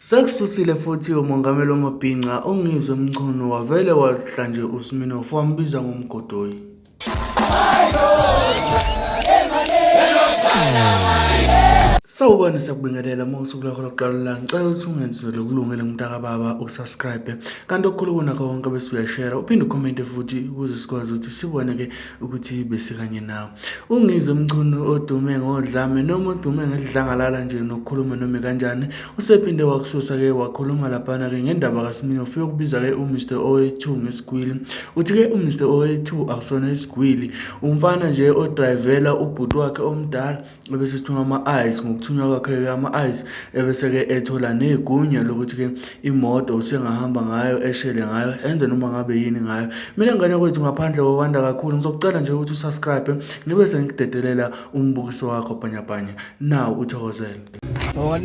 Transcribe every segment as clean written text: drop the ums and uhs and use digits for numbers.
Sekususile futhi uMongameli wamabhinca uNgizwe Mchunu wavele wadla nje uSminoff wambiza ngomgodoyi. Sawubona, siyakubingelela uma usuku lwakho lokuqala la. Ngicela ukuthi ungenzele ukulungele mntakababa usubscribe, kanti okukhulu kunakho konke bese uyashare uphinde ukhomente futhi ukuze sikwazi ukuthi sibone-ke ukuthi besikanye nawe. UNgizwe Mchunu odume ngodlame noma odume ngesidlangalala nje nokukhuluma noma kanjani usephinde wakususa-ke wakhuluma laphana-ke ngendaba kaSminoff yokubiza-ke uMr 082 ngesigwili. Uthi-ke uMr 082 akusona isigwili, umfana nje odrayivela ubhuti wakhe omdala ebese ethunywa ama-ice. Ngokuthunywa kwakhe-ke ama-ice ebese-ke ethola negunya lokuthi-ke imoto usengahamba ngayo, eshele ngayo, enze noma ngabe yini ngayo. Mina ngane kwethu, ngaphandle kokwanda kakhulu, ngizokucela nje ukuthi usubscribe ngibe sengikudedelela umbukiso wakho bhanyabhanya nawu uthokozele.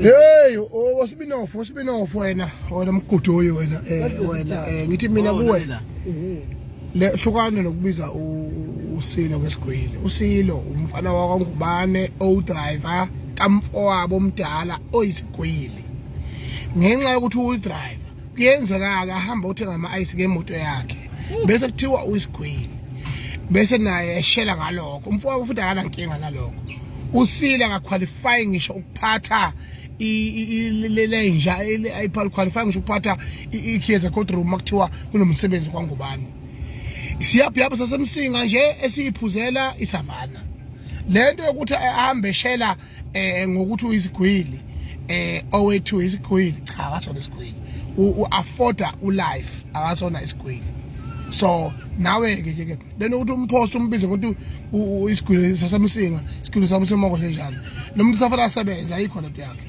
Hey, osibinofu, osibinofu wena, wena mgudoyi wena, wena ngithi mina kuwe. Le hlukane nokubiza uSilo ngesigwili. USilo umfana wakwaNgubane owudriver kamfowabo omdala oyisigwili. Ngenxa yokuthi uwudriver kuyenzeka-ke ahamba uthenga ama-ice ngemoto yakhe bese kuthiwa uyisigwili, bese naye eshela ngalokho. Umfowabo futhi akanankinga nalokho. Usile akaqualify ngisho ukuphatha lenja, ayiqualify ngisho ukuphatha ikhiye ze-courtroom makuthiwa kunomsebenzi kwaNgubane. Siyabhiyabha sasemsinga nje esiyiphuzela isavana. Lento yokuthi ahambe eshela ngokuthi uyisigwili, owethu isigwili, cha, akasona isigwili. U-afforda ulife, akasona isigwili. So nawe ke ke lento ukuthi umphost umbize ngokuthi isigwili sasemsinga, isigwili sasemoko senjani, lo muntu safana asebenze, ayikho lento yakhe.